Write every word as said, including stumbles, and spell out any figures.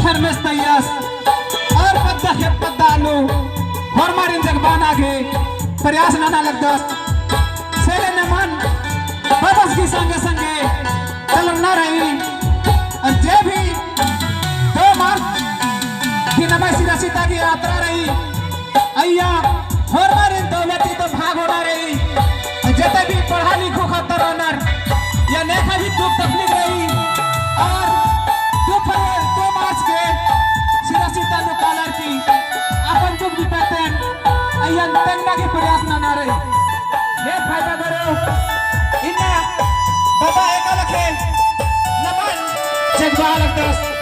थरमेस तइयस और पद्दा खेप पद्दा नू होरमारिन जगबाना गे प्रयास नना लगदस। से ले नमन बबस गही संगे संगे चलरना रई। और जे भी दो मार्च की नम्है सिरासिता की यात्रा रई, अइय्या होरमारिन दौलती तो भाग होना रई। जेते भी पढ़ा लिखो खतर रअनर, या नेखा भी दुख तकलीफ रई, और दो फरवरी, दो मार्च के सिरासिता नू कालर की अपन दुख विपत्तन अइय्या तेंगना की प्रयास नना रई। ये फायदा करो, इन्ना बाबा एका लखे नमन जगबआ लगदस।